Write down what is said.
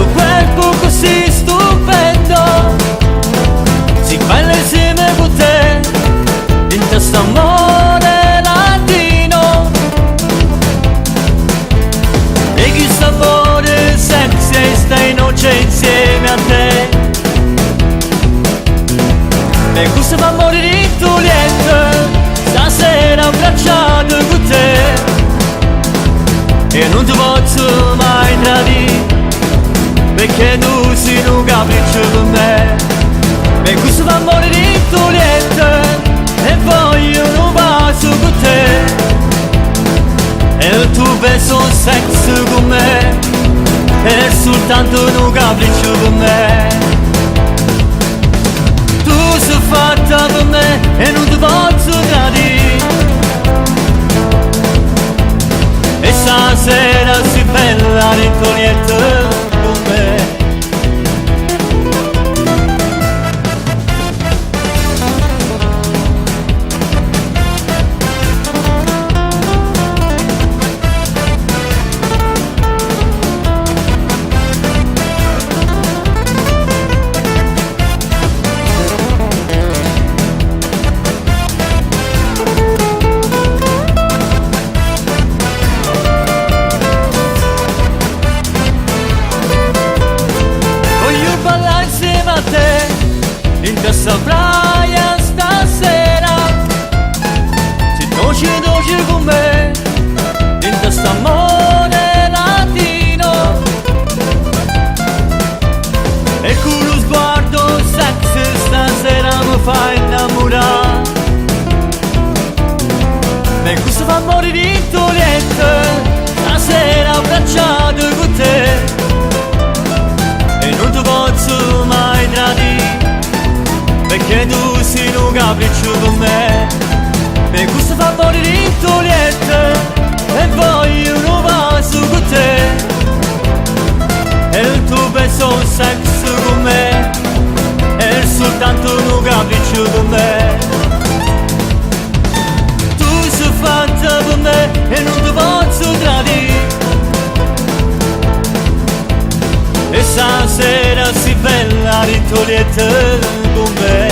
Sto cuerpo così stupendo. Si balla insieme con te, in questo amore latino. E questo amore sexy e stai noche insieme a te. Me gusta fa morire in tuo letto, stasera abbracciato con te. E non ti posso mai tradire, perché tu sei un capriccio per me. Me gusta fa morire in tuo letto, e voglio un bacio con te. E il tuo peso sexy con me, è soltanto un capriccio per me. Tu sei fatta per me e non ti posso tradire. E stasera si bella dentro con me. Voglio ballare insieme a te in questa playa stasera. Se dolce dolce con me in questo amore latino. E con lo sguardo sexy stasera mi fai innamorare. Me gusta fa morire in tuo letto, stasera abbracciato con te. E non ti posso mai tradire, perché tu sei un capriccio con me. Me gusta fa morire in tuo letto, e voglio un bacio con te. E il tuo peso sexy con me, è soltanto un capriccio con me. Tu sei fatta per me e non ti posso tradire. E stasera si bella di tuo letto con me.